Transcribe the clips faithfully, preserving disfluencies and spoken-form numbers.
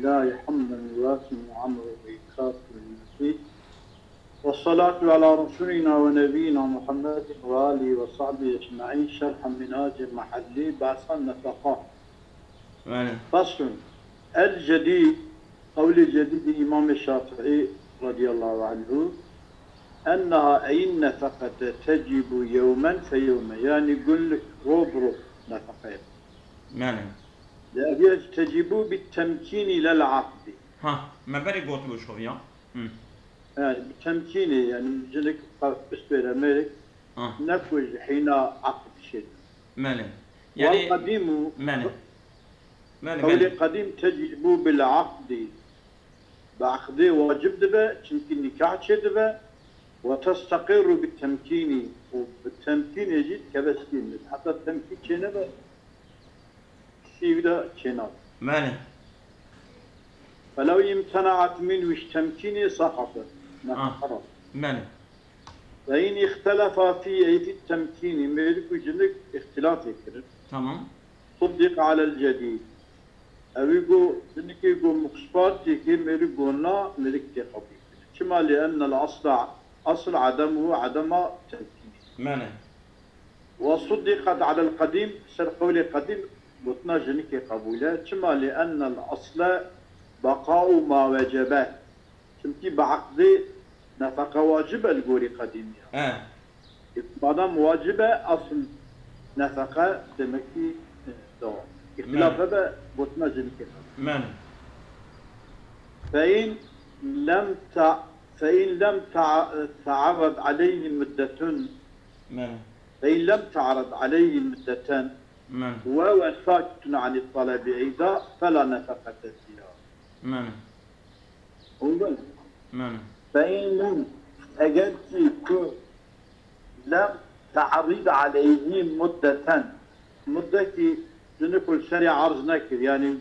لله حمدا يوافي نعمه ويكافئ مزيده. والصلاة على رسولنا ونبينا محمد وآله وصحبه أجمعين. شرح منهاج محلي، بحث النفقات. Bəli. فصل. الجديد، قول جديد الإمام الشافعي رضي الله عنه، أنها أي النفقة تجب يوما فيوما، يعني günlük, roj bi roj nefeqe. Bəli. Ev yê tecîbû bi temkînî lel aqdî. Ha, me berê gotibû şoviya. Hı. Yani bi temkînî, yani jinik pispêre mêrik, ha, ne ku ji hîna aqd çêdibe. Belê. Wal Yani, qedîmû, belê. Belê, qewlê belê. Qedîm tecîbû bil aqdî. Bi aqdê wacib dibe, çimkî nîkah çêdibe. Ve testeqirru bi temkînî. Û bi temkînê jî dikeve stîl. Heta temkîn çênebe, stîl de çênabe. Belê. Felew imtenaat min, wî ji temkînê saqate. Ah, belê. Ve in îxtelefa fî, ey fî temkînî, mêrik û jinik îxtilafê kirin. Tamam. Suddiq alel cedîd. Ewî got, jinikê got, min xwe spar tê kir, mêrik got, na, mêrik tê qebûl kirin. Çima? Li ennel asla, asl edem û edema temkînî. Belê. Ve suddiqet alel qedîm, ser qewlê qedîm gotina jinikê qebûl e. Çima? Li ennel asle beqa'u ma wecebe. Çimkî bi aqdê nefeqe wacib e li gorî qedîmiya. He. Madem wacib e, asl nefeqe demekî, e, dewa. Îxtilaf hebe, gotina jinikê qebûl. Belê. Fe in lem ta-, fe in lem ta-, ta'arrad aleyhi muddetun. Belê. Fe in lem ta'arrad aleyhi muddeten. Belê. Ve huve sakitun anit talebi eyda fela nefekete fiha. Belê. Oldu mu? Belê. Fe in lem, eger ki ku lem ta'arrid aleyhi muddeten, mudde ki jinik li serê arz nekir, yani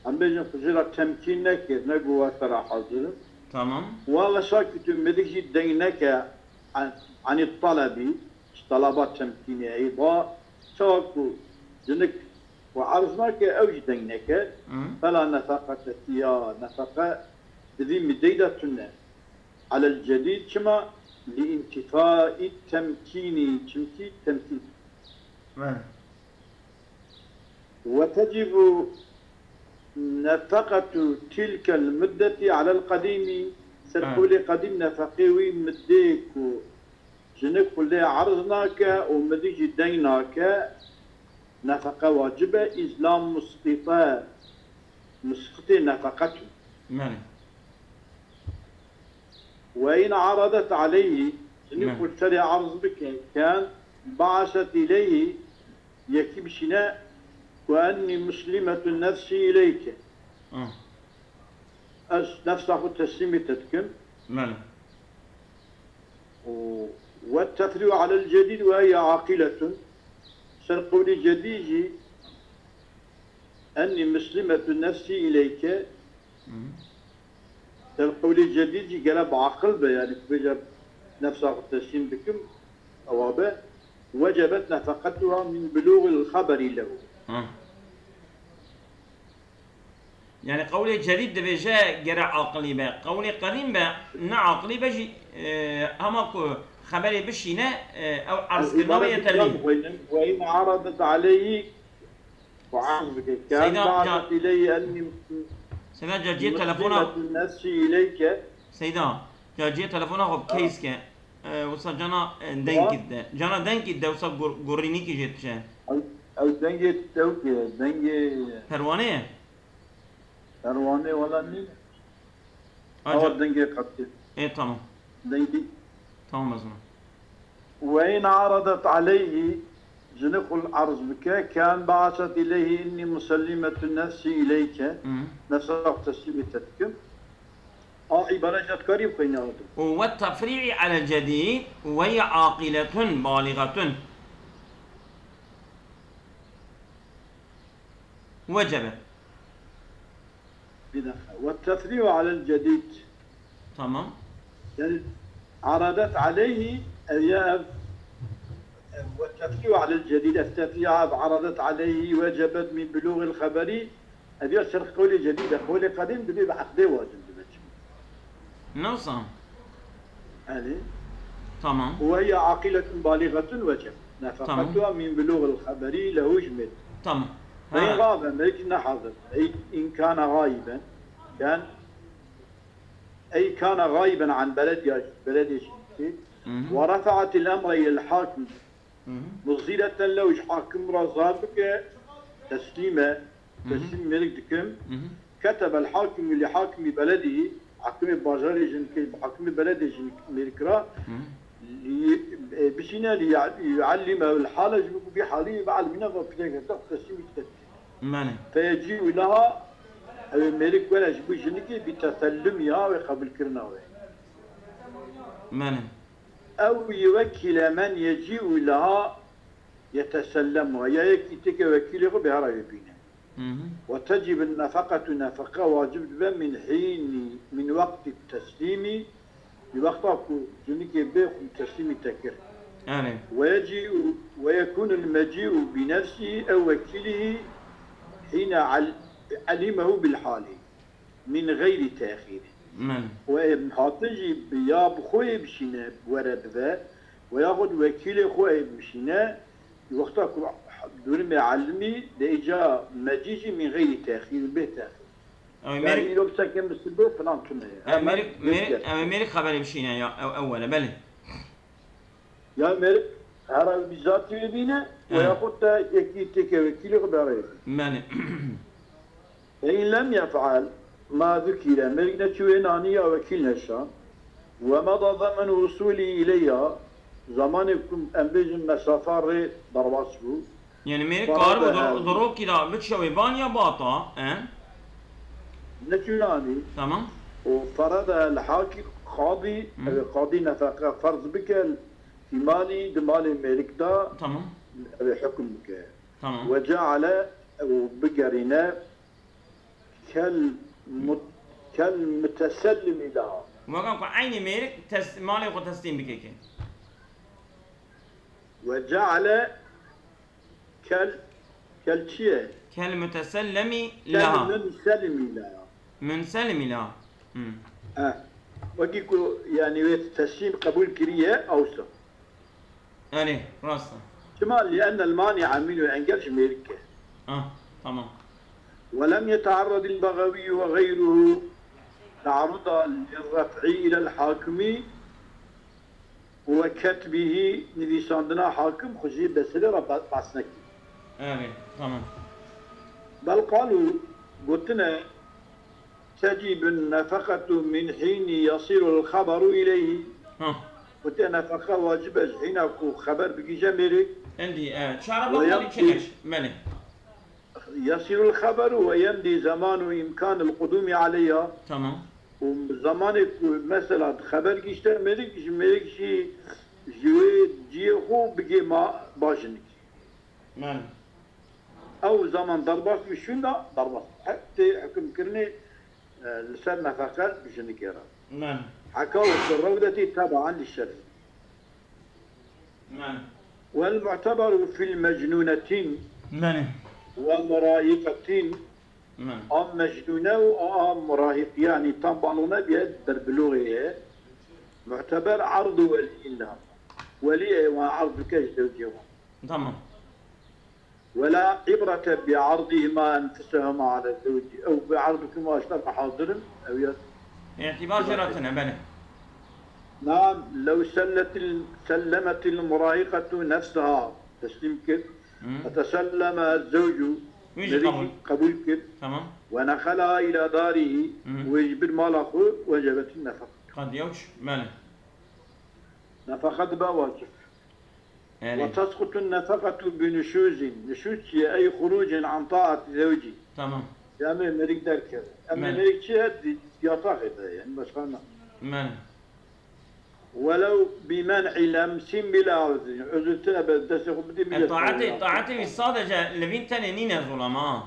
em bêjin xwe jê re temkîn nekir, ne got ez te re hazir im. Tamam. Wa ve sakitun, mêrik jî deng neke an-, anî talebî, ji talaba temkînê eyda, çawa ku jinik xwe erz nake, ew jî deng neke, Hı. Fela nefeqete fiha, nefeqe di vî middeyî de tune. Alel cedîd, çima? Li întifai temkînî, çimkî temkîn. Belê. Ve tecibu nefeqetu tilkel muddeti alel qedîmî. Ser Ha. qewlê qedîm nefeqê wî middê ku jinik xwe lê erz nake û midî jî deng nake, nefeqe wacib e, îz la musqite, musqitê nefeqetun. Belê. Ve in aradet aleyhi, jinik Belê. xwe serê erz bike, ken ba'set ileyhi, yekî bişîne ku ennî muslimetun nefsî ileyke. Ah. Ez nefsa xwe teslîmê te dikim. Belê. Û ve tefrîu alel cedîd ve hiye aqiletun. Ser qewlê cedîd jî ennî muslimetun nefsî ileyke. Hı. Ser qewlê cedîd jî gere bi aqil be, yani bêje nefsa xwe teslîm dikim, ewa be, wecebet nefeqetuha min bulûgil xeberi lehu. Ha. Yani qewlê cedîd dibêje gere aqilî be. Qewlê qedîm be, ne aqilî be jî, e, hema ku xeberê bişîne, e, ew erzkirina wê ye tevlî. Ve in aradet aleyhi Seyda, ca-, Seyda, ca cihê telefona, Seyda, ca cihê telefona xwe case ke. E, wisa cana, e, dengkî de. Cana dengkî de wisa gur-, gurînîkî jê diçe. Ew, ew dengê tewkê, dengê Perwane ye? Perwane wala nîne. Awa dengê qetî. E, tamam. Dengê. Tamam, ez ona. Ve in aradet aleyhi, jinê xwe erz bike, ke en ba'set ileyhi inni musellimetun nefsi ileyke, Hı. nefsa xwe teslîmê te dikim. A îbare jî dikarî bixwîne. Û ve tefrî'î alel cedîd ve hiye aqiletun, balîxetun. Wecebe. Bir dakika. Ve tefrî'u alel cedîd. Tamam. Yani aradet aleyhi, ev ya ev, ev ve tefrî'u alel cedîd, ev tefrî'a ev aradet aleyhi wecebet min bulûgil xeberi Ev ya ser qewlê cedîd e, qewlê qedîm dibê bi eqdê wacib dibe çi. Newsa. Elê. Tamam. Ve hiye aqiletun balîxetun weceb. Tamam. Nefeqetuha min bulûxil xeberî lehu jmêr. Tamam. Ve in Ha. xabe, belkî nehazir. Ey in kana xayiben. Yan ey kana xayiben an beled ya beledê şirkî. Hı hı. Ve refa'atil emre ilel hakim. Hı hı. Muzîreten lew ji hakim re zar bike, teslîme, Hı hı. teslîm mêrik dikim. Hı hı. Ketebel hakimu li hakimi beledî, hakimê bajarê jin, hakimê beledê jin mêrik ra, Hı hı. li, e, bişîne li ya-, yuallimehul hale, ji bo ku vî halî bielmîne ve pireke te teslîmî te. Mane. Feyecîu leha, ew ê mêrik were ji bo jinikê bi tesellum ya wê qebulkirina wê. Mane. Ew yuvekîle men yecî'u leha yetesellemuha. Ya yekî têke wekîlê xwe bê hera wê bîne. Hı hı. Ve tecibun nefeqetu, nefeqe wacib dibe min hînî, min weqtî teslîmî, li wexta ku jinikê bê xwe teslîmî te kir. Erê. Ve yecî'u, ve yekûnul mecî'u bi nefsî ew wekîlî hîne al-, elîmehu bil halî. Min xeyrî texîr. Min. Û ê hatin jî bi ya bi xwe yê bişîne were bive, we yaxud wekîlê xwe yê bişîne, wexta ku durumê elimî de îca mecî jî min xeyrî texîr, bê texîr. Ew ê Yani mêrik, îro bi seke min sibe filan tune. Ew ê Hemen mêrik, mêrik, dest ew ê mêrik xeberê bişîne ya, ew, ew were, belê. Ya mêrik, hera bi zatî wê bîne, He. Weya xwe te yekî têke wekîlê xwe berê. Mene. Fe in lem yef'al ma zukîre, mêrik neçû wê nanî ya wekîl neşa. Ve meda zemenu wusûlî ileyha, zamanê ku em bêjin mesafa rê derbas bû. Yani mêrik Farada karibû her- dur-, durokî da biçe wê van ya bata, e? Neçû nanî. Tamam. Û farada el hakî qadî, Hı. ew ê qadî nefeqe ferz bike, Fi malî, di malê mêrik de Tamam. ew ê hukm bike. Tamam. Ve ceale, û bigerîne kel mut-, kel mutesellimî leha. Weke ku eynî mêrik tes-, malê xwe teslîm bike ke. Ve ceale kel, kel çi ye? Kel mutesellemi Kel leha. Munsellimî leha. Munsellimî leha. Hmm. Eh. Wekî ku, yani, wê teslîm qebûl kiriye, ewsa. Erê, rast e. Çima? Li'ennel mani'a minhu, engel ji mêrik e. Ah, tamam. Ve lem yete'arradil Begavi ve gayruhu te'arruda lirref'i ilel hakimi ve ketbihî, nivîsandina hakim xwe jî besilê re be-, behs nekir. Erê, tamam. Bel qalû, gotine, Tecibun nefeqetu min hînî yasîlul xeberu ileyhî. Ha. Gote nefeqe wacib e ji hîna ku xeber bigihîje mêrik. Endî, e, çare Ve bakma yemdî- çeneş. Belê. Yasîlul xeberu ve yemdî zemanu îmkanil qudûmî aleyha. Tamam. Û zemanê ku mesela xeber gihîşte mêrik, ji mêrik jî ji wê ciyê xwe bigê ma ba jinik. Mane. Ew zaman derbas bû, şûnda derbas. He, tê hukimkirinê, e, li ser nefeqe jinikê re. Mane. Heka û fi rewdetî tebe'an li şerî. Mane. Wel mu'teberu fil mecnûnetîn Mane. Ve murayîqetîn. Mane. A mecnûne û a murahîq, yanî tam balû nebiye, berbilûxê ye. Mu'teber erdu welî inna. Welî ê wan erd bike ji dewcê wan. Tamam. Ve la ibrete bi erdihima enfusehuma ala zewci. Ew bi erd kim aşta hazir in, ew ya. Îtibar jê re tune, belê. Naam, lew selletil, sellemetil murahîqetu nefseha, teslîm kir. Hı. Ve teselleme zewcu, Wî jî merî qebûl. Qebûl kir. Tamam. Ve nexela ila darî, Hı. Wê ji bir mala xwe, wecebetin nefeqetu. Qad yewç, belê. Nefeqe dibe wacib. Erê. Ve tesqutu nefeqetu bi nuşuzin. Nuşuz çi ye? Ey xurucin an taati zewci. Tamam. Yanî mêrik derkeve. Em Mene. Mêrik çi ye? Di-, yataxê de ye. Yanî başka ne. Mene. Welew bi men'i lemsin bila uzrin. Uzr tune be destê xwe bidî E, millet taetê, xwe. Taetê wî sadece li vîn tenê nîne zolam ha.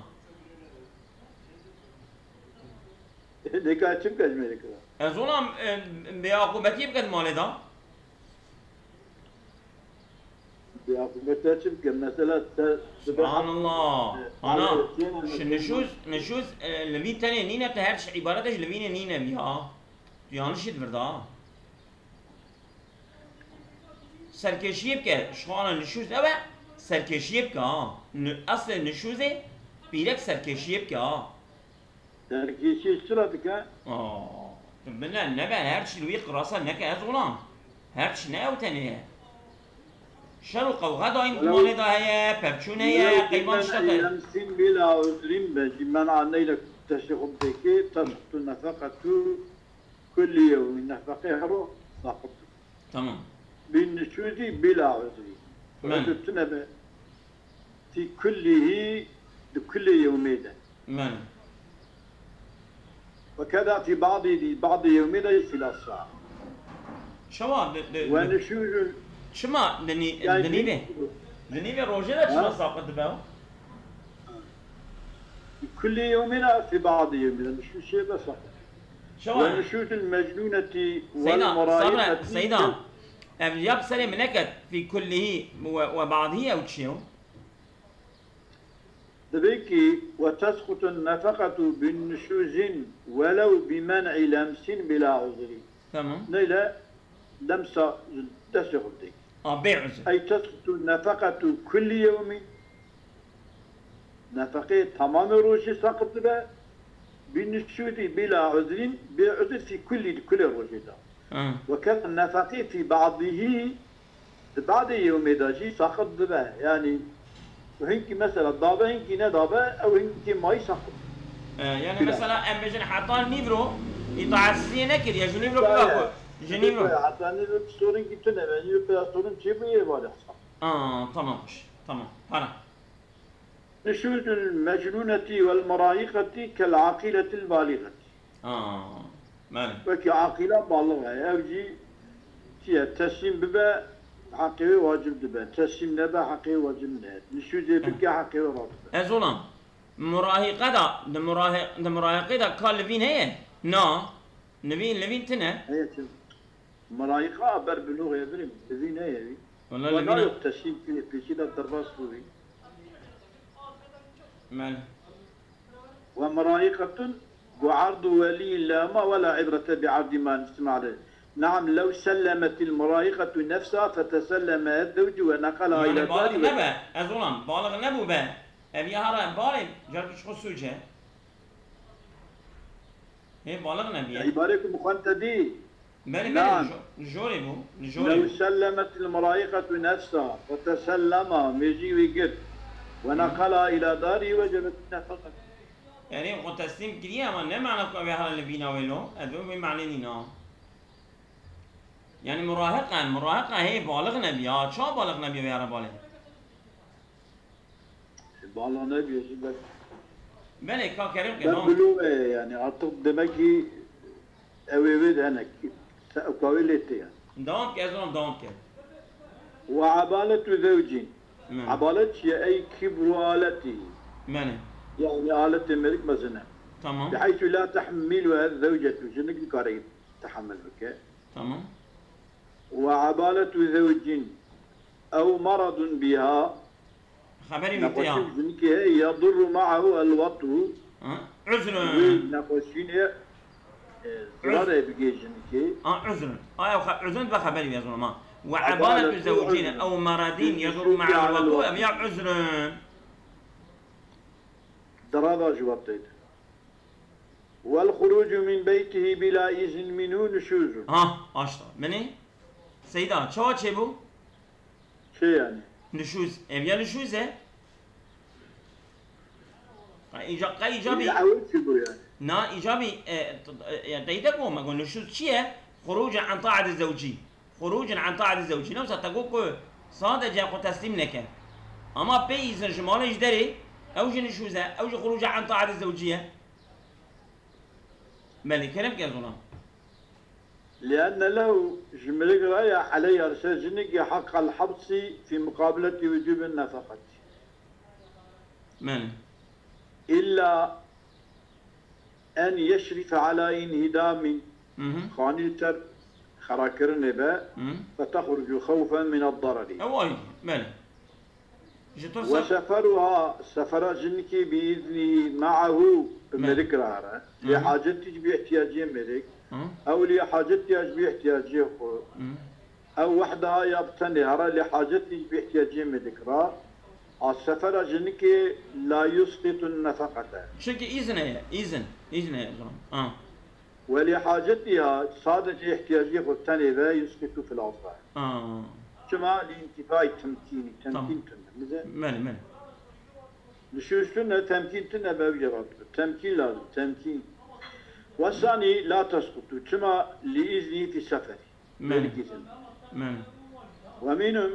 Deka çi bike ji mêrik re? E, zolam, e, bê aqûbetiyê bike di malê de. Ya, mesela te, Subhanallah. Ana, şi nişûz, nişûz, e, li vî tenê nîne, te her tişt îbaretê ji li vînê nîne ya. Tu yanlış jî divirda. Serkêşiyê bike, ji xwe ana nişûz ew e, serkêşiyê bike ha. Ni-, eslê nişûzê pîrek serkêşiyê bike ha. Serkêşiyê çira dike? Aa, tu bine nebe her tişt li wî qirasa neke ez olam. Her tişt ne ew tenê ye. Şer û qewxa daîm di malê de heye, pevçûn heye, qeyman tişta te. Lemsîn bîla uzrîn be, jî mena neyle teşê xwe bidekê, tesqutu nefeqetu kulli yewmî, nefeqê her ro saqit. Tamam. Bin nişûzî bîla uzrî. Men. Uzr tune be. Fî kullihî, di kullê yewmê de. Men. Ve keda fî ba'dî, di ba'dî yewmê de jî fîl esra. Çawa di, di, Ve di, nişûzûn çima di nî-, Yani di nîvê, di nîvê rojê de çima saqit dibe o? Kullê yewmê de fî ba'dî yewmê de nişûz çê be saqit. Çawa? Ve nişûzul mecnûnetî vel Seyda, sabra, murayiketî Seyda. Ev ya bi serê min neket fî kullihî ve, ve ba'dihî ew çi ye? Divê kî ve tesqutu nefeqetu bin nişûzin welew bi men'i lemsin bila uzri. Tamam. Neyle lemsa ji destê xwe bidê. A, bê uzr. Ey tesqutu nefeqetu kulli yewmin. Nefeqê tamamê rojê saqit dibe. Bi nişûzî bila uzrîn, bê uzr fî kullî, di kulê rojê de. Ha. Weke nefeqê fî ba'dihî, di ba'dê yewmê de jî saqit dibe. Yanî, hinkî mesela dabe, hinkî nedabe, ew hinkî mayî saqit. E, yani mesela em bêjin heta nîvro îtaetsiziyê nekiriye, ji nîvro biba ku, ji nîvro. Heta nîvro pistolinkî tune be, nîvro pistolin çêbûye, ê barê hesab. Aa, tamam, tamam. Para. Nişûzul mecnûnetî vel murahîqetî kel aqîletil balîxetî. Aa, belê. Wekî aqîla balix e. Ew jî çi ye? Teslîm bibe, heqê wê wacib dibe. Teslîm nebe, heqê wê wacib ne. Nişûzê bike, heqê wê radibe. Ez olam. Murahîqe de, di murahî-, di murahîqê de ka livîn heye? Na. Livîn, livîn tine. Heye çi? Mirayîqa ber bi lûxê birî, bi vî neyê wî. Wala li vîna yok teşîn kî pêşî de derbas bû wî. Mel. Ve mirayîqetun gu ardu welî lama ve la ibrete bi ardi man istimale. Naam, lew sellemetil mirayîqetu nefsa feteselleme zewcu ve neqala ila. Yani balig nebe, ez olam, balig nebû be. Ev ya hara balê, car bi çiqo sûce. Hê balig nebiye. Îbarê ku bi xwe te dî. Belê, belê, li jo-, li jorê bû, li jorê bû. Lew sellemet il mirayîqetu nefsa, fe tesellema, mêjî wî girt. Ve neqela ila darî ve cebet nefeqet. Yanî xwe teslîm kiriye ama ne mana ku ew ê hala li vîna wê lo, ez wê manê nîna. Yanî murahiq e, murahiq e, hê balig nebiye, ha, ça balig nebiye wê ara balê. Bala nebiye jî belkî. Belê, ka kerem ke, ber tamam. Bilo e yani, artık demek ki ew ê wê de hene ki, se-, ka wê lê tê yani. Devam ke, ez devam, devam ke. Ve abaletu zevcin. Mene. Abalet çi ye? Ey kibru aleti. Mene. Yani aletê mêrik mezin e. Tamam. Bihaytu la tehmilu ez zevcetu. Jinik nikare tehemmül bike. Tamam. Ve abaletu zevcin ew maradun biha. Xeberî wî te ya. Nexweşî jinikê heye, yedurru ma'ahu el watu. Ha? Uzrun. Wê nexweşînê, e, zirarê bigê jinikê. Ha, uzrun. Aya xe-, uzrun ve xeberî wî ez olam. Ve abaletu zevcin ew maradin yedurru ma'ahu el watu. Ev ya uzrun. Dirava ji wextê de. Vel xurucu min beytihi bila izin minhu nuşuzun. Ha, aşta. Menê? Seyda, çawa çêbû? Çi yani? Nuşuz. Ev ya nuşuz e? Qe îca-, qe îcabî. Ya ew çi bu yani? Na, îcabî, e, t-, e, ya teyde ku, me got, nuşuz çi ye? Xurucu an taati zewcî. Xurucun an taati zewcî. Ne wisa te got ku sadece xwe teslîm neke. Ama pê îzin ji malê ji derê, ew jî nişûz e, ew jî xuruca an taati zewcî ye. Belê, kerem ke ez ona. Lienne lehu ji mirik re ya eleyha li ser jinekî heqal hepsî fî muqabiletî wicûbin nefeqetî. Belê. Îlla en yeşrife ala înhîdamî. Mhm. Xanî li ser qerakirinê be, Hı. فتخرج خوفا من الضرر. Ew ay, belê. Ji tirsa وسفرها، sefera jinikê بإذنه معه، bi Hı. mêrik re here. Hı. Lê hacetî ji bo ihtiyacê mêrik. Hı. Ew lê hacetî ya ji bo ihtiyacê xwe. Hı. Ew wehdaha ya bi tenê here lê hacetî ji bo ihtiyacê mêrik re. A sefera jinikê لا يسقط النفقة. Çimkî îzin heye, îzin. Îzin heye, zilam. Ha. Welê hacetî ya sadece ihtiyacê xwe tenê ve يسقط في الأصح. Ha. Çima? لانتفاء التمكين. Temkîn Tamam. tune. Bize Belê, belê. Li şu üstüne temkîn tune be ew jî rast be. Temkîn lazim, temkîn. والثاني لا تسقط. Çima? لإذنه في سفره. Belê. Mêrik îzin. Belê. ومنهم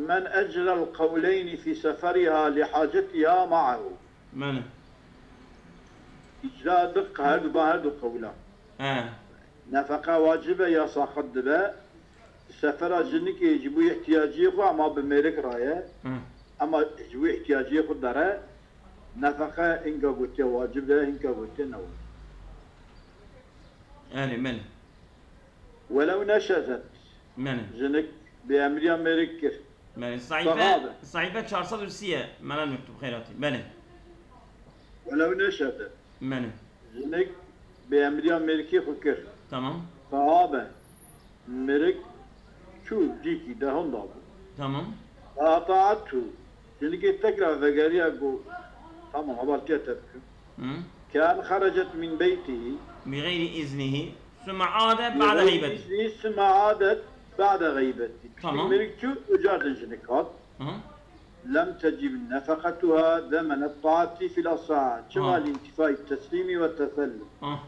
من أجرى القولين في سفرها لحاجتها معه. Belê. Îcra di her du ba her du qewla. He. Nefeqa wacib e ya saqit dibe. Sefera jinikê ji bo ihtiyaciyê xwe ama bi mêrik re ye. Hı. Ama ji bo ihtiyaciyê xwe dere. Nefeqa hinka gotiye wacib e, hinka gotiye ne wacib. Belê, belê. ولو نشزت. Belê. Jinik bêemriya mêrik kir. Belê. Sayfe, Sahabe. sayfe çar sed û sî ye. Mela Mektub Xeyratî. Belê. ولو نشزت. Belê. Jinik bêemriya mêrikê xwe kir. Tamam. Sahabe. Mêrik çû cîkî de honda bû. Tamam. فأطاعته. Jinikê tekrar vegeriya got. Tamam, heval tiya te bikim. Hı. كأن خرجت من بيته. بغير إذنه. ثم عاد بعد غيبته. ثم عادت بعد غيبته. Tamam. Mêrik çû, û cardin jinik hat. Hı. لم تجب نفقتها زمن الطاعة في الأصح. Çima? Ha. لانتفاء التسليم والتسلم. Ah.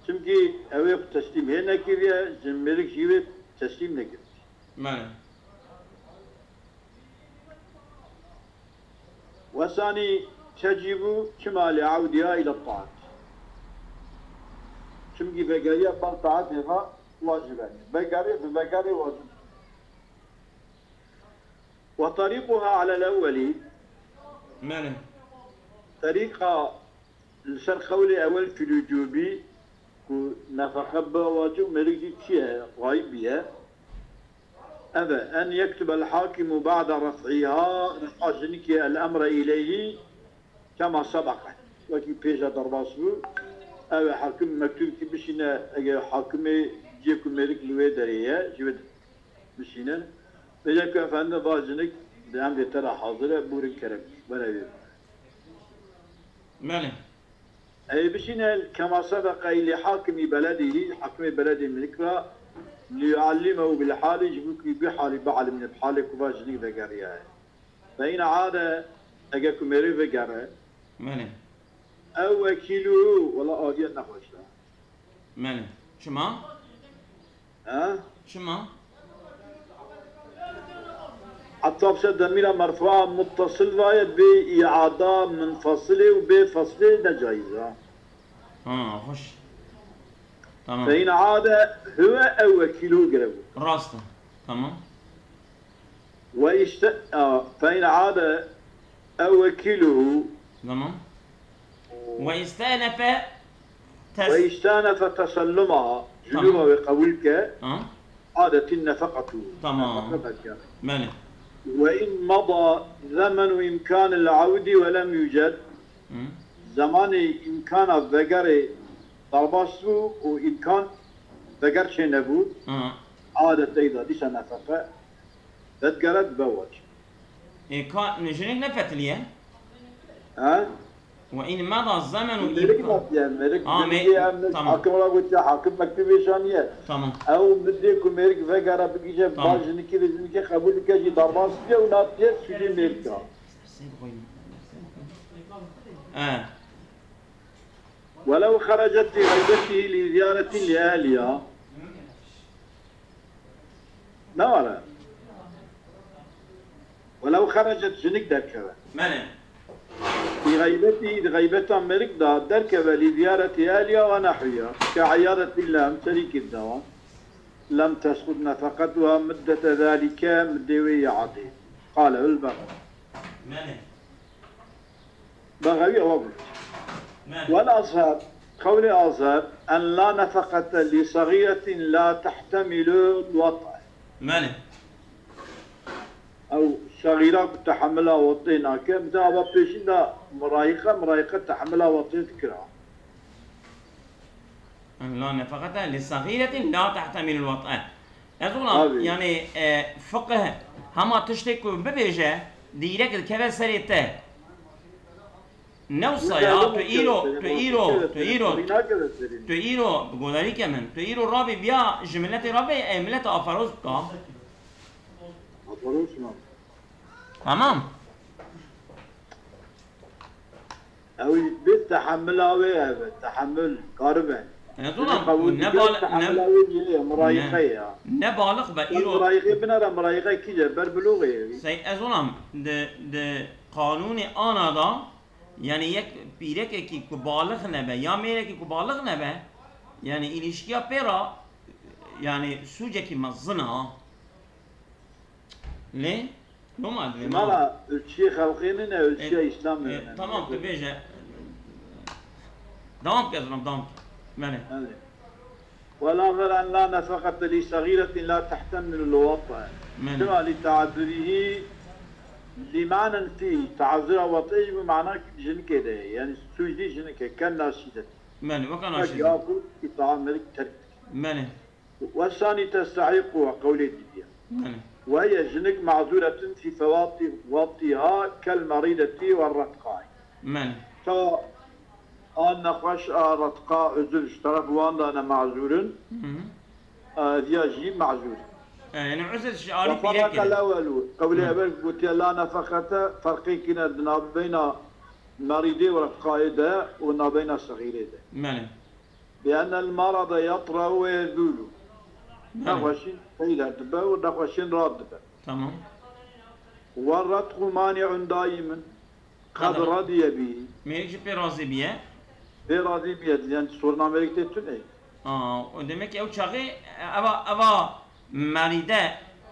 Çimkî ew ê xwe teslîm hê nekiriye, ji mêrik jî wê teslîm nekiriye. Belê. والثاني تجب çima لعودها إلى الطاعة. Çimkî vegeriya bal taetê ve wacib e. Vegerê, bi vegerê wacib. وطريقها على الأول. Belê. Terîqa li ser qewlê ewel fî lûcûbî ku nefeqe bi wacib û mêrik jî çi ye, xayîb bîye. Ev e, أن يكتب الحاكم بعد رفعها, refa jinikê, الأمر إليه كما سبق. Wekî pêja derbas bû. Ev e, hakim mektûbkî bişîne, eger hakimê cihê ku mêrik li wê derê ye, ji wê bişîne. Bêje ku efendim va jinik di emrê te re hazir e, bûrin kerem, were wê. Belê. Ey bişîne كما سبق إلى حاكم بلده, hakimê beledê mêrik re, ليعلمه بالحال, ji bo ku bi halî bielîmîne, bi halê ku va jinik vegeriyaye. فإن عاد, eger ku mêrik vegere, Belê. أو وكيله, wela aviye nexweş e. Belê. Çima? He? Çima? Heta bi ser demîra merfua muttasil vaye, bê îada munfasilê û bê feslê ne caiz e. Ha, xweş. Tamam. فإن عاد هو أو وكيله gere bû. Rast e. Tamam. وإشت-, a, فإن عاد أو وكيله Tamam. وإستأنف تس- وإستأنف تسلمها, Tamam. Junûba wê qebûl ke, Ha? عادت النفقة. Tamam. Nefeqe vegere. Belê. وإن مضى زمن إمكان العود ولم يوجد. Hı. Zemanê îmkana vegerê derbas bû û îmkan veger çênebû. Ha. عادت أيضا, dîsa nefeqe vedgere, dibe wacib. E, ka, jinik nefetiliye. He? وإن مضى الزمن Mêrik إمكان- natiye, mêrik Aa, mêrik mêrik, em tamam. Hakim re gotiye, hakim mektûbê şaniye. Tamam. Ew midê ku mêrik vegere bigije, Tamam. Ba jinikê ve jinikê qebûl dike jî derbas diye û natiye sûcê mêrik e. E. ولو خرجت لغيبته لزيارة لأهلها. Ne were? ولو خرجت, jinik derkeve. Belê. Bi xeybetî, di xeybeta mêrik de derkeve, لزيارة أهلها ونحوها, كعيادة اللام, serî kir dewa. لم تسقط نفقتها مدة ذلك, midê wê ya adê. قاله البغوي. Belê. Bexewî ewa got. Belê. والأظهر, قولي أزهر أن لا نفقة لصغيرة لا تحتمل الوطء. Belê. Ew sexîra ku tehemila wetê nake, bi ava pêşîn de mirayîqe, mirayîqe tehemila wetê dikira. La nefaqete li saxîretin la tehtemilul wat'e. Ez olam, Tabii. yani, e, fiqh hema tiştê ku bibêje, direk dikeve serê te. Ne wisa ya, tu îro, tu îro, tu îro, tu îro, bi godarî ke min, tu îro rabî biya ji miletê rabî, ê milet aferoz bika. Aferoz ma. Tamam. Ew bi tehemila wê ev, tehemul karibe. Ez olam, ne bal-, ne, tehemila wê diye, mirayîqe ya. Ne balix be, îro. Mirayîqe binara, mirayîqe kî de, ber bilûğê. Sey, ez olam, di, di qanûnê ana da, yani yek pîrekekî ku balix nebe, ya mêrekî ku balix nebe, yani îlişkiya pê ra, yani sûcekî mezin a. Lê, loma divê, Mala, ölçüye xelqê min e, ölçüye E, İslam e, e, tamam, tu bêje. Devam ke, zilam, devam ke. Belê. Belê. ولا غير أن لا نفقة لصغيرة لا تحتمل الوطء. Belê. Sima li ta'zurihi li ma'nen fî, ta'zura wat'ê ji bo mana jinikê de ye. Yani sucdî jinike, ken naşîdet. Belê, weka naşîdet. Wek ya ku îtaa melik terk dike. Belê. والثاني تستحق وقولي ديديا. Belê. وهي jinik معذورة في فوات وطئها كالمريضة والرتقاء. Belê. Ta a nexweş a retqa uzur ji teref wan de ne mazûr in, Hı hı. e, diya jî mazûr. E, yani uzur ji alî وفرق pîrekê de. الأول. Qewlê Hı. evel gotiye la nefexete ferqê kine di navbeyna merîdê û retqayê de û navbeyna sexîrê de. Belê. بأن المرض يطرأ ويزول. Belê. Nexweşîn peyda dibe û nexweşîn radibe. Tamam. والرتق مانع دائم قد Tamam. رضي به. Mêrik jî pê razî biye. Pê razî biye, yani sorna mêrik tê tune. Aa, o demek ki ew çaxê, eva, eva merîde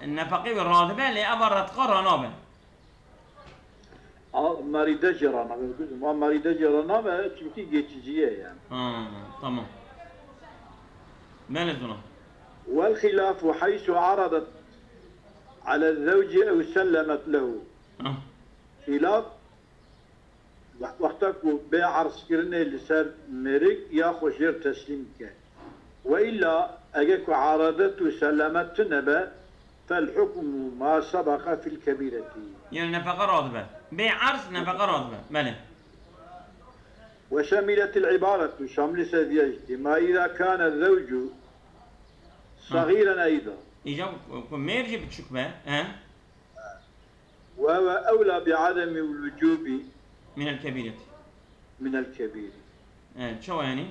nefaqê wê radibe, lê eva retqa ranabe. A, merîde jî ranabe, kuzim. A, merîde jî ranabe, çünkü geçiciye yani. Ha, tamam. Belê zona. والخلاف حيث عرضت على الزوج أو سلمت له. Ha. Xîlaf, we-, wexta ku bê erzkirinê li ser mêrik ya xwe jêr teslîm bike. Ve îlla, ege ku aradet û selamet tune be, فالحكم ما سبق في الكبيرة. Yani nefeqa radibe. Bê erz nefeqa radibe. Belê. وشملت العبارة, şamilî se diye jî, ما إذا كان الزوج Ha. صغيرا أيضا. Îca ku, ku mêr jî biçûk be, he? وهو أولى بعدم الوجوب من الكبيرة. من الكبيرة. Evet, çawa yani?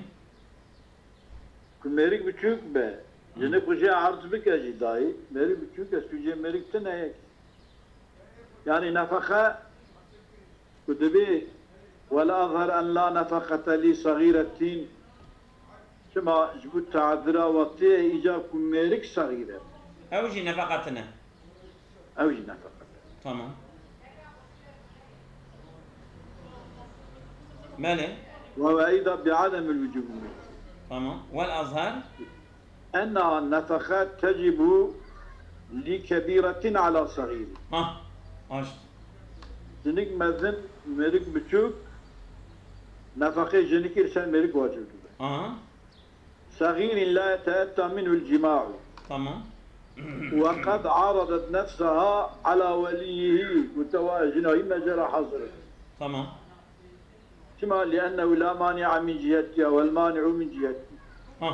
Ku mêrik biçûk be, Hı. jinik xwe jê erd bike jî dayî, mêrik biçûk e, sûcê mêrik tune ye. Yani nefeqe ku dibê, والأظهر أن لا نفقة لصغيرة, çima ji bo teadira wextê îca ku mêrik sexîr e. Ew jî nefeqe tune. Ew jî nefeqet. Tamam. Belê. وهو أيضا بعدم الوجوب. Tamam. والأظهر. أنها نفقة تجب لكبيرة على صغير. Ha. Aşt. Jinik mezin, mêrik biçûk, nefeqê jinikê li ser mêrik wacib dibe. Aha. صغير لا يتأتى منه الجماع. Tamam. وقد عرضت نفسها على وليه, gote wa jina wî me jê re hazir e. Tamam. Çima? لأنه لا مانع من جهتها والمانع من جهته. Ha.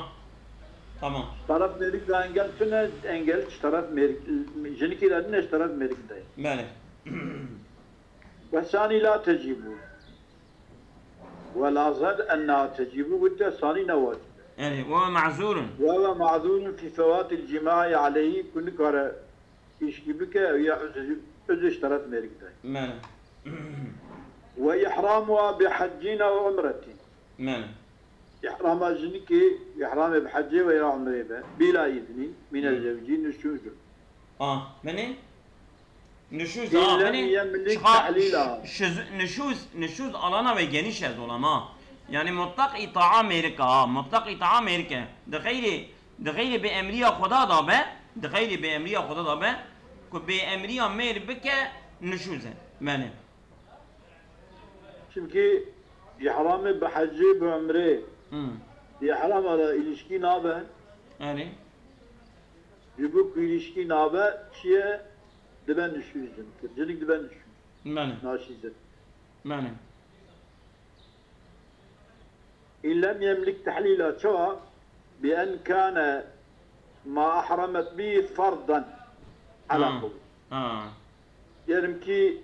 Tamam. Ji teref mêrik de engel tune, engel ji teref mêrik, jinikê de nîne, ji teref mêrik de ye. Belê. والثاني لا تجب. والأظهر أنها تجب, gote sanî ne wacib e. Yani, وهو معذور. وهو معذور في فوات الجماع عليه, ku nikare îşkî bike, ew ya uzr, uzr ji teref mêrik de. Belê. وإحرامها بحج أو عمرة. Belê. Îhrama jinikê, îhramê bi hecê ve ya umrê be. بلا إذن من الزوج نشوز. Ah, belê. Nişûz, ha, lem hani, yemlik çiqa-, tehlîla. Şiz-, nişûz, nişûz alana ve geniş ez olam, ha. Yani mutlaq îtaa mêrik e, ha, mutlaq îtaa mêrik e. Di xeyrê, di xeyrê bêemriya Xweda da be, di xeyrê bêemriya Xweda da be, ku bêemriya mêr bike, nişûz e. Belê. Çimkî îhramê bi hecê, bi umrê, Hmm. di îhrama de îlişkî nabe. Erê. Ji bo ku îlişkî nabe, çi ye? Dibe nişûz jinik. Jinik dibe nişûz. Belê. Naşîzet. Belê. Î lem yemlik tehlîla çawa? Bi en kane ma ehremet bî ferdan. Ala Ha. qewlî. Ha. Diyelim ki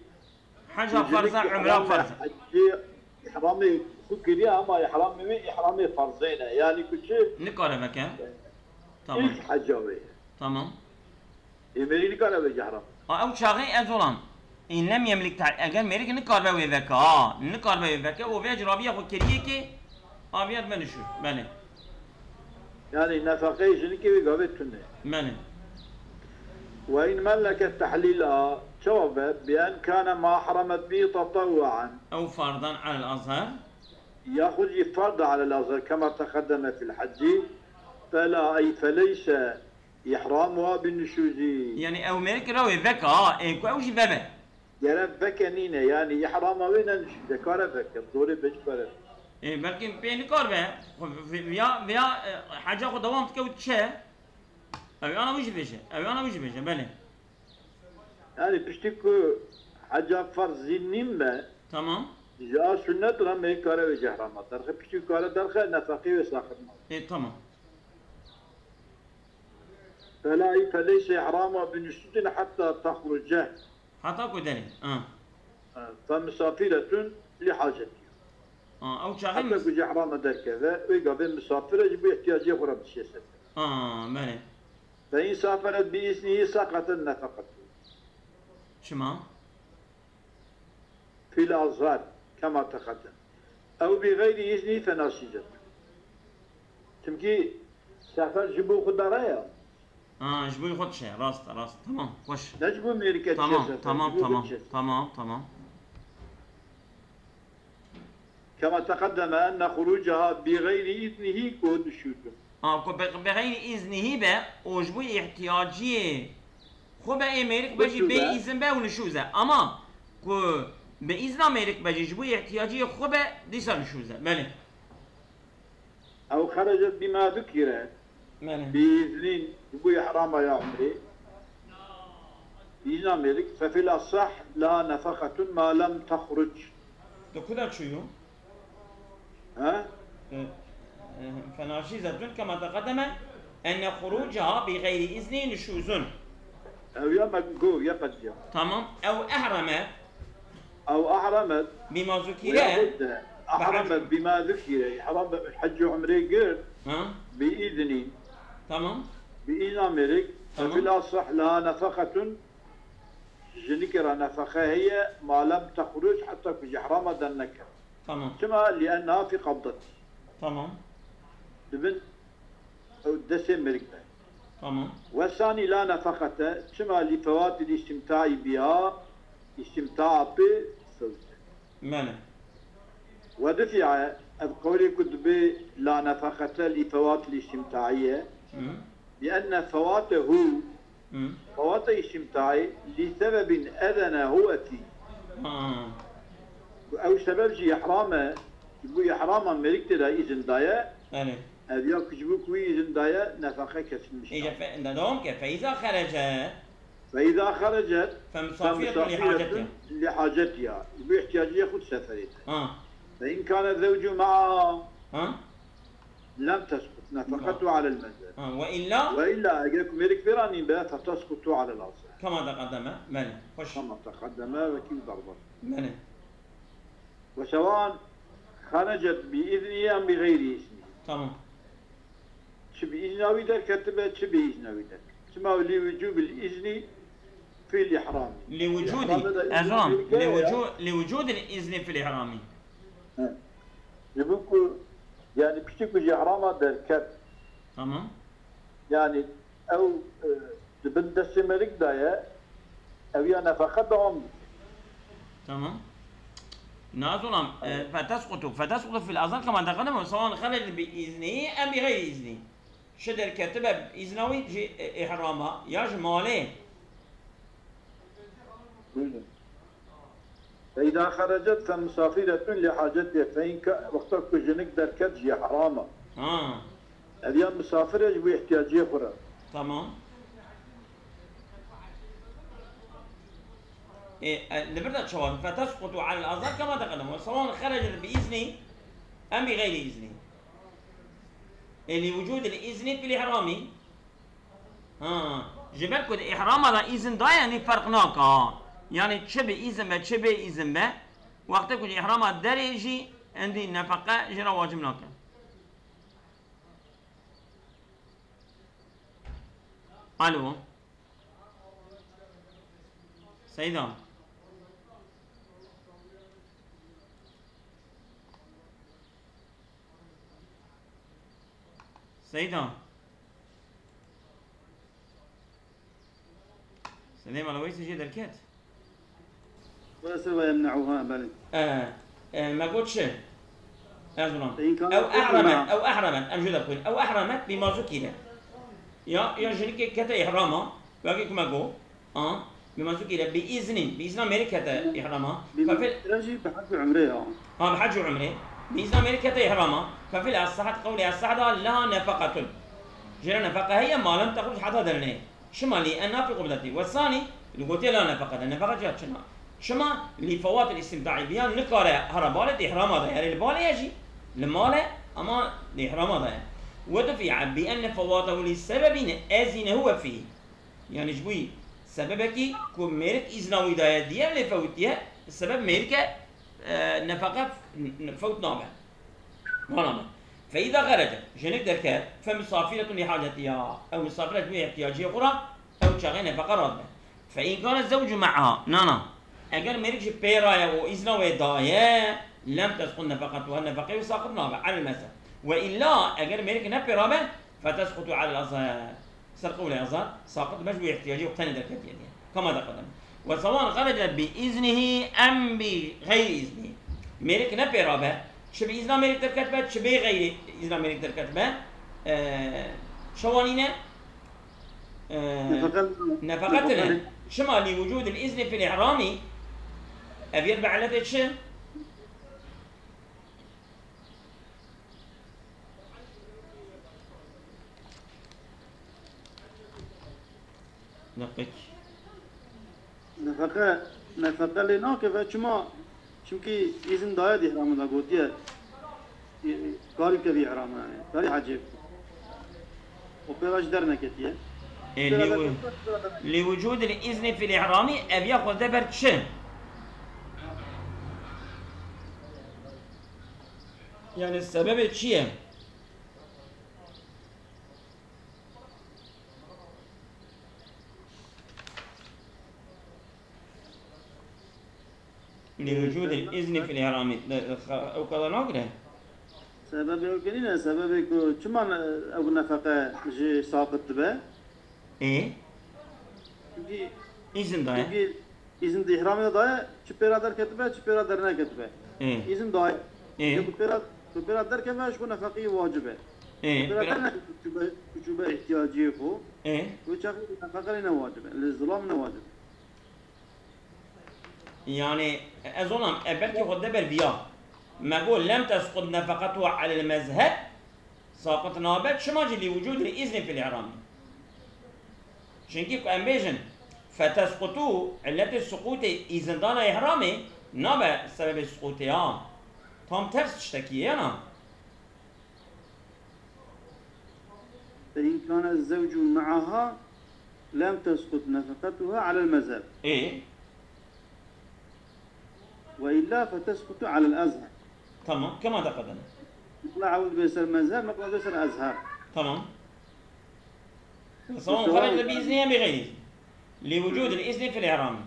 Heca jinik farz e, umra farz e. Hecê, îhramê xwe kiriye ama îhramê wê îhramê farzê ne. Yani ku çi? Nikare veke. Tamam. İlk heca wê. Tamam. Ê mêrî nikare veke îhram. A, ew çaxê ez olan. Ê lem yemlik te-, eger mêrik nikare wê veke, ha, nikare wê veke, û vê cirabiya xwe kiriye ki, aviya dibe nişûz. Belê. Yani nefeqeyê jinikê wê gavê tune. Belê. Ve in melleke tehlîla, çawa be, bi en kane ma ehremet bî tetewwu'en. Ew fardan alel azher. Yaxud jî farda alel azher, kema teqeddeme fil hecci, fela ey feleyse îhramuha bin nişûzî. Yani ew mêrik re wê veke, ha, ê ku ew jî vebe. Gere veke nîne, yani îhrama wê ne nişûz e, kare veke, zorê be jî kare. Ê, belkî pê nikar be, xwe vi-, viya, viya, e, heca xwe dewam dike û diçe. Ew ana wî jî bêje, ew ana wî jî bêje, belê. Yani piştî ku heca ferz zîn nîn be, Tamam. ji a sunnet re mêrik kare wê îhrama derxe, piştî ku kare derxe, nefeqê wê saqit nabe. Ê, tamam. Fela ey feleyse îhramuha bin nişûzin hetta tehruce. Heta ku derê. Ha. Fe misafiretun li hacetiha. Ha, ew çaxê Heta mis- ku ji îhrama derkeve, wê gavê misafir e, ji bo ihtiyacê xwe re dişê sefer. Ha, belê. Fe in saferet bi îznihî seqetet nefeqetuhu. Çima? Fil azhar, kema teqeddem. Ew bi xeyrî îznî fenaşîzet. Çimkî sefer ji bo xwe dere ya. Ha, ji bo xwe dişe, rast e, rast. Tamam, xweş. Ne ji bo mêrike dişe Tamam, sefer, tamam, ji bo xwe tamam, dişe sefer. tamam, tamam. Kema teqeddeme enne xurucaha bi xeyrî îznihî ku nişûzun. A, ku bi, bi xeyrî îznihî be û ji bo îhtiyaciyê xwe be ê mêrik be jî Nişûz bê e. îzin be û nişûz e. Ama ku bi îzna mêrik be jî ji bo îhtiyaciyê xwe be dîsa nişûz e. Belê. Ew xerecet bima zukire. Belê. Bi îznin ji bo îhrama ya umrê. Bi îzna mêrik. Fe fil asah la nefeqetun ma lem texruc. Tu ku de çûyû? Ha? E, e, fenaşîzetun kema teqedeme enne xurucaha bi xeyrî îznî nişûzun. Ew ya me go, ya qediya. Tamam. Ew ehreme. Ew ehremet. Bima zukire. Wê xwe de. Ehremet bima zukire. Ehremet hec û umrê girt. Ha? Bi îznî. Tamam. Bi îzna mêrik. Tamam. Fil asah la nefeqetun. Jinikê re nefeqe heye, ma lem texruc, heta ku ji ihrama derneket. Tamam. Çima? Li'enneha fî qabdetî. Tamam. Di bin ew destê mêrik de. Tamam. Wesanî la nefeqete, çima? Li fewatil îstîmtaî biha, îstîmtaa pê fewt e. Belê. Ve dufi'e, ev qewlê ku dibê la nefeqete li fewatil îstîmtaî ye. Hı. Li'enne fewatehu Hı. Fawata îstîmtaî li sebebin ezene hu fî. Ha. Ku ew sebeb jî îhram e, ji bo îhrama mêrik tê de îzin daye. Belê. Ev ya ku ji bo ku wî îzin daye, nefeqe kesilmiş. Îca fe-, de-, dewam ke, fe îza xerece. Fe îza xerecet, fe misafiretun li hacetiha. Li hacetiha. Ji bo ihtiyacê xwe di seferê de. Ha. Fe in kane zewcu me'aha. Ha. Lem tesqut nefeqetu alel mezheb. Ha, ve illa? Ve illa, eger ku mêrik vê re nîn be, fe tesqutu alel azhar. Kema teqedeme, belê. Xweş. Kema teqedeme, wekî wî derbar. Belê. Ve sewan xerecet bi îznî em bi xeyrî îznî. Tamam. Çi bi îzna wî derketibe, çi bi îzna wî derketibe. Çima li wicûbil îznî fîl îhramî. Li wicûdî, ez zam, li wicû-, li wicûdil îznî fîl îhramî. He. Ji bo ku, yani piştî ku ji îhrama derket. Tamam. Yani ew, e, di bin destê mêrik de ye, ew ya nefeqe dewam dike. Tamam. Nazolam, e, فتسقط، فتسقط في الأظهر كما تقدم، سواء خرج بإذنه أم بغير إذنه. Çi derketibe bi îzna wî ji, e, îhrama ya ji malê. Buyurun. فإذا خرجت فمسافرة لحاجتها، فإن كا-، wexta ku jinik derket jî heram e. Ha. Ev ya misafir e ji bo ihtiyaciyê xwe re. Tamam. E, e, li vir de çawa? فتسقط على الأظهر كما تقدم، سواء خرجت بإذنه أم بغير إذنه. E, لوجود الإذن في الإحرام. Ha, ji ber ku di îhrama de îzin daye, endî ferq nake ha. Yanî çi bi îzin be, çi bê îzin be, wextê ku ji îhrama derê jî endî nefeqe ji re wacib nake. Alo. Seyda. Seyda. Seyda, mala wê jê derket. Wese ve yemne'uha, belê. E, e, me got çi? Erzulam. Ew ehremet, ew ehremet. Em jê de bixwîn. Ew ehremet bi mazûkî re. Ya, ya jinikê kete îhrama. Wekî ku me got. A, bi mazûkî re, bi îznin, bi îzna mêrik kete îhrama. Bi Fefil mazûkî re jî bi hec û umrê ya. Ha, bi hec û umrê. Bi îzna mêrik kete îhrama. Fefil as-sahhat, qewlê as-sahhat da la nefeqetun. Jê re nefeqe heye, ma lem texruc heta dernê. Çima lî en nafi qubletî. Wesanî, li gotiye la nefeqete. Nefeqe çiya çina? Çima? Lî fewatil îstimtaî. Viya nikare here balê di îhrama de. Erê li balê ye jî. Li malê, ama di îhrama de ye. Wedufi'a bi enne fewatehu li sebebin ezine huve fî. Yani ji bo sebebekî ku mêrik îzna wî daye diye lê fewtiye, sebeb mêrike, e, nefeqe f-, n-, fewt nabe. Wana me. Fe îza xerece, jinik derket, fe misafiretun li hacetiha. Ew misafir e ji bo ihtiyaciyê xwe re, ew çaxê nefeqe radibe. Fe in kane zewcu me'aha. Na, na. Eger mêrik ji pê re ye û îzna wê daye, lem tesqut nefeqetuha, nefeqê wî saqit nabe, alel mezheb. Ve illa, eger mêrik ne pê re be, fe tesqutu alel azhar. Ser qewlê Azhar, saqit dibe ji bo ihtiyacê û tenê derketiye diye. Kama taqedem. Ve sewan xerece bi îznihî em bi xeyrî îznihî. Mêrik ne pê re be, çi bi îzna mêrik derketibe, çi bê xeyrî îzna mêrik derketibe, e, çawa nîne? E, Nefeqe, nefeqe tine. Nefeqe. Çima? Li wucûdil îzni fil îhramî. Ev yet bi illetê çi? Deqek. Nefeqe, nefeqe lê nake ve çima? Çimkî îzin daye di îhramê de gotiye, e, karî kevî îhramê, yani, karî hecê bikî. O pê re ji derneketiye. E, Pê re li wu-, derketiye, pê re derketiye. Li wucûdil îzni fil îhramî ev ya xwe de ber çi? Yani sebebê çi ye? Li wucûdil îzni fil îhramî. Ew qada nagire? Sebebê ew kirîne, sebebê ku çima ne-, ew nefeqe jî saqit dibe? Ê? Çimkî, Îzin daye. Çimkî îzin di îhramê de daye, çi pê re derketibe, çi pê re derneketibe. Ê. Îzin daye. Ê. Yê ku pê re, ku pê re derkeve, ji bo nefeqeyê wacib e. Ê, Ku pê re pê re derneketibe, çûbe, çûbe ihtiyaciyê xwe. Ê. Wê çaxê nefeqe lê ne wacib e, li zilam ne wacib e. Yani, ez onam, e, belkî xwe de ber viya. Me got, lem tesqut nefeqetuha alel mezheb, saqit nabe, çima jî li wucûdil îzni fil îhramî. Çimkî ku em bêjin, fetesqutu, illetê suqûtê îzindana îhramê, nabe sebebê suqûtê, ha. Tam ters tiştekî ye, ya na? فإن كان الزوج معها لم تسقط نفقتها على المذهب. Ê? وإلا فتسقط على الأزهر. Tamam. Kema teqedeme. Meqla ewil bê ser mezheb, meqla bê ser ezher. Tamam. Sawan xerec de bi îznî em bê xeyrî. Li wucûdil îznî fil îhramî.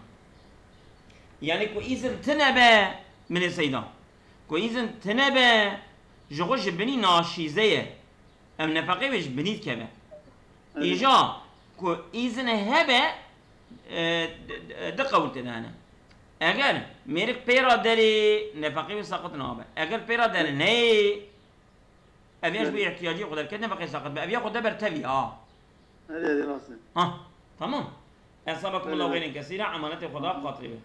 Yani ku îzin tine be, milê Seyda. Ku îzin tine be, ji xwe ji binî naşîze ye. Em nefeqê wê ji binî dikeve. Evet. Îja ku îzin hebe, e, di, di, di qewil tê de hene. Eger mêrik pê re derê, nefeqê wî saqit nabe. Eger pê re derê neyê, ev ya ji bo ihtiyacê xwe derket, nefeqê saqit be. Ev ya xwe de ber tevî, ha. Erê, erê, rast e. Ha, tamam. Ensabakum Allah xeyrên kesîra, emanetê Xweda bi xatirê be.